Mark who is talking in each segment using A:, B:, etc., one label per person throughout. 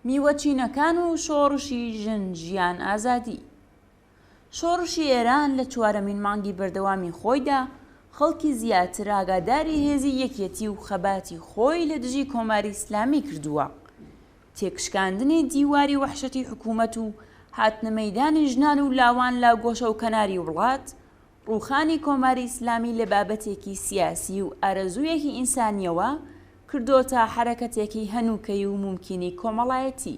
A: میوەچینەکان و شۆڕشی ژن ژیان ئازادی. شۆڕشی ئێران لە چوارەمین مانگی بەردەوامی خۆیدا خەڵکی زیاتر ئاگاداری هێزی یەکیەتی و خەباتی خۆی لە دژی کۆماری ئیسلامی کردووە. تێکشکاندنی دیواری وەحشەتی حکوومەت و هاتنە مەیدانی ژنان و لاوان لە گۆشە و کەناری وڵات، ڕووخانی کۆماری ئیسلامی لە بابەتێکی سیاسی و ئارەزوویەکی ئینسانییەوە کردۆتە حەرەکەتێکی هەنووکەی و مومکینی کۆمەڵایەتی.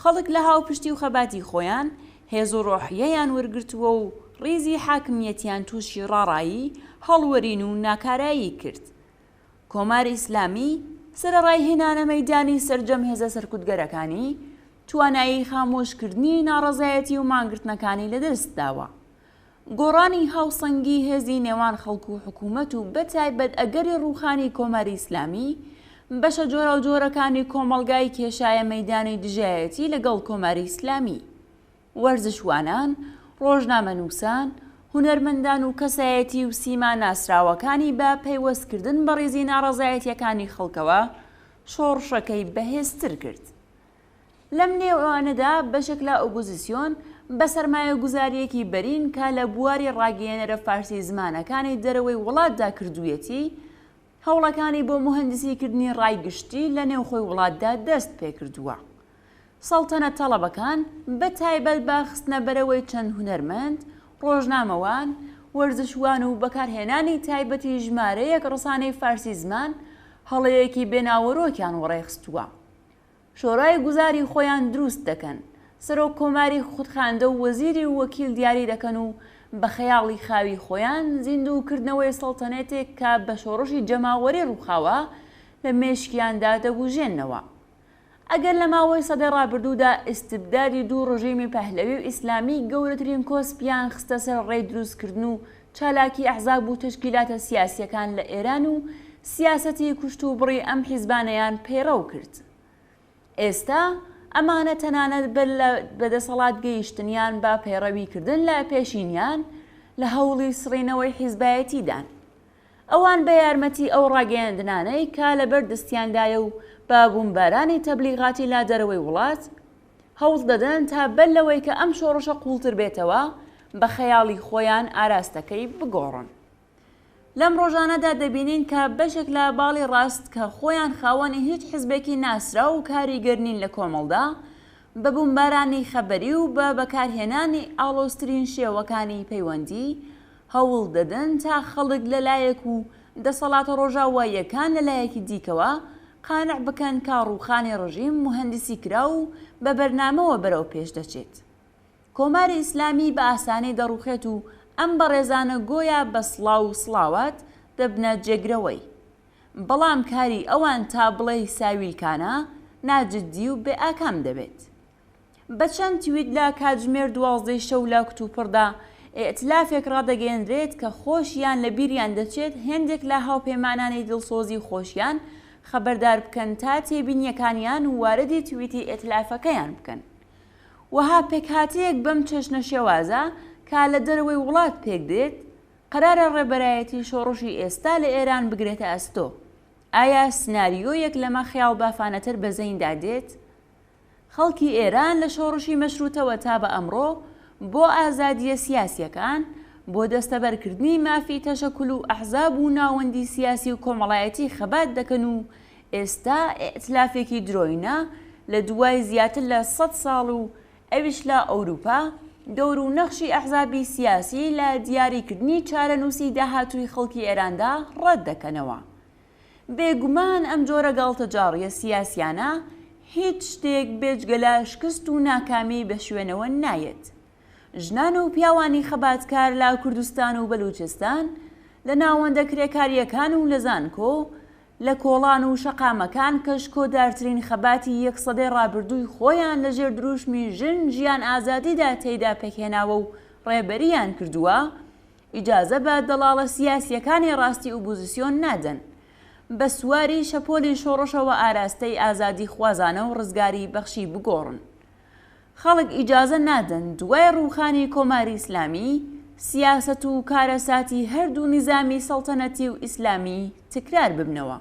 A: خەڵک لە هاوپشتی و خەباتی خۆیان هێز و ڕۆحیەیان وەرگرتووە و ڕیزی حاکمیەتیان تووشی ڕاڕایی، هەڵوەرین و ناکارایی کرد. کۆماری ئیسلامی سەرەڕای هێنانە مەیدانی سەرجەم هێزە سەرکوتگەرەکانی، توانایی خامۆشکردنی ناڕەزایەتی و مانگرتنەکانی لەدەست داوە. گۆڕانی هاوسەنگی هێزی نێوان خەڵک و حکوومەت و بەتایبەت ئەگەری ڕووخانی کۆماری ئیسلامی، بەشە جۆراوجۆرەکانی کۆمەڵگای کێشایە مەیدانی دژایەتی لەگەڵ کۆماری ئیسلامی. وەرزشوانان، ڕۆژنامەنووسان، هونەرمەندان و کەسایەتی و سیما ناسراوەکانی بە پەیوەستکردن بە ڕیزی ناڕەزایەتییەکانی خەڵکەوە، شۆڕشەکەی بەهێزتر کرد. لەم نێوانەدا بەشێک لە ئۆپۆزیسیۆن بە سەرمایەگوزارییەکی بەرین کە لە بواری ڕاگەیەنەرە فارسی زمانەکانی دەرەوەی وڵاتدا کردوویەتی، هەوڵەکانی بۆ موهەندیسیکردنی ڕای گشتی لە نێوخۆی وڵاتدا دەست پێکردووە. سەڵتەنەت تەڵەبەکان، بە تایبەت بە خستنەبەرەوەی چەند هونەرمەند، ڕۆژنامەوان، وەرزشوان و بەکارهێنانی تایبەتی ژمارەیەک ڕسانەی فارسی زمان، هەڵەیەکی بێ ناوەرۆکیان وەڕێخستووە. شۆرای گوزاری خۆیان دروست دەکەن، سەرۆک کۆماری خودخاندە و وەزیری و وەکیل دیاری دەکەن و بە خەیاڵی خاوی خۆیان زیندوو کردنەوەی سەڵتەنێتێک کە بە شۆڕشی جەماوەری ڕووخاوە لە مێشکیاندا دەبوژێننەوە. ئەگەر لە ماوەی سەدەی ڕابردوودا ئیستبدادی دوو ڕژیمی پەهلەوی و ئیسلامی گەورەترین کۆسپیان خستە سەر ڕێی دروست کردن و چالاکی ئەحزاب و تەشکیلاتە سیاسیەکان لە ئێران و سیاسەتی کوشت و بڕی ئەم حیزبانەیان پەیڕەو کرد. ئێستا ئەمانە تەنانەت بەر لە بە دەسەڵات گەیشتنیان بە پەیڕەوی کردن لە پێشینیان لە هەوڵی سڕینەوەی حیزبایەتیدان. ئەوان بە یارمەتی ئەو ڕاگەیەندنانەی کە لەبەر دەستیاندایە و بە بومبارانی تەبلیغاتی لە دەرەوەی وڵات، هەوڵ دەدەن تا بەر لەوەی کە ئەم شۆڕشە قووڵتر بێتەوە، بە خەیاڵی خۆیان ئاراستەکەی بگۆڕن. لەم ڕۆژانەدا دەبینین کە بەشێک لە باڵی ڕاست کە خۆیان خاوەنی هیچ حزبێکی ناسراو و کاریگەر نین لە کۆمەڵدا، بە بومبارانی خەبەری و بە بەکارهێنانی ئاڵۆزترین شێوەکانی پەیوەندی، هەوڵ دەدەن تا خەڵک لە لایەک و دەسەڵاتە ڕۆژاواییەکان لە لایەکی دیکەوە قانع بکەن کە ڕووخانی ڕژیم موهەندیسی کراو و بە بەرنامەوە بەرەو پێش دەچێت. کۆماری ئیسلامی بە ئاسانی دەڕووخێت و ئەم بەڕێزانە گۆیا بە سڵاو و سڵاوات دەبنە جێگرەوەی. بەڵام کاری ئەوان تا بڵێی ساویلکانە، ناجددی و بێ ئاکام دەبێت. بە چەند تویت لە کاتژمێر دوازدەی شەو لە کتوپڕدا ئیئتلافێک ڕادەگەیەنرێت کە خۆشیان لە بیریان دەچێت هێندێک لە هاوپەیمانانی دڵسۆزی خۆشیان خەبەردار بکەن تا تێبینییەکانیان واردی تویتی ئیئتلافەکەیان بکەن. وەها پێکهاتەیەک بەم چەشنە شێوازە کە لە دەرەوەی وڵات پێک دێت، قەرارە ڕێبەرایەتی شۆڕشی ئێستا لە ئێران بگرێتە ئەستۆ. ئایا سناریۆیەک لەمە خەیاڵبافانەتر بە زەیندا دێت؟ خەڵکی ئێران لە شۆڕشی مەشرووتەوە تا بە ئەمڕۆ بۆ ئازادییە سیاسییەکان، بۆ دەستەبەرکردنی مافی تەشەکول و ئەحزاب و ناوەندی سیاسی و کۆمەڵایەتی خەبات دەکەن و ئێستا ئیئتلافێکی درۆینە لە دوای زیاتر لە سەت ساڵ و ئەویش لە ئەوروپا دەور و نەخشی ئەحزابی سیاسی لە دیاریکردنی چارەنووسی داهاتووی خەڵکی ئێراندا ڕەت دەکەنەوە. بێ گومان ئەم جۆرە گاڵتەجاڕییە سیاسیانە هیچ شتێک بێجگە لە شکست و ناکامی بە شوێنەوە نایەت. ژنان و پیاوانی خەباتکار لە کوردستان و بەلوچستان، لە ناوەندە کرێکارییەکان و لە زانکۆ، لە کۆڵان و شەقامەکان کە شکۆدارترین خەباتی یەک سەدەی ڕابردووی خۆیان لە ژێر درووشمی ژن ژیان ئازادیدا تێیدا پێکهێناوە و ڕێبەرییان کردووە، ئیجازە بە دەڵاڵە سیاسییەکانی ڕاستی ئوپوزیسیۆن نادەن بە سواری شەپۆلی شۆڕشەوە ئاراستەی ئازادیخوازانە و ڕزگاری بەخشی بگۆڕن. خەڵک ئیجازە نادەن دوای ڕووخانی کۆماری ئیسلامی، سیاسەت و کارەساتی هەردوو نیزامی سەڵتەنەتی و ئیسلامی تکرار ببنەوە.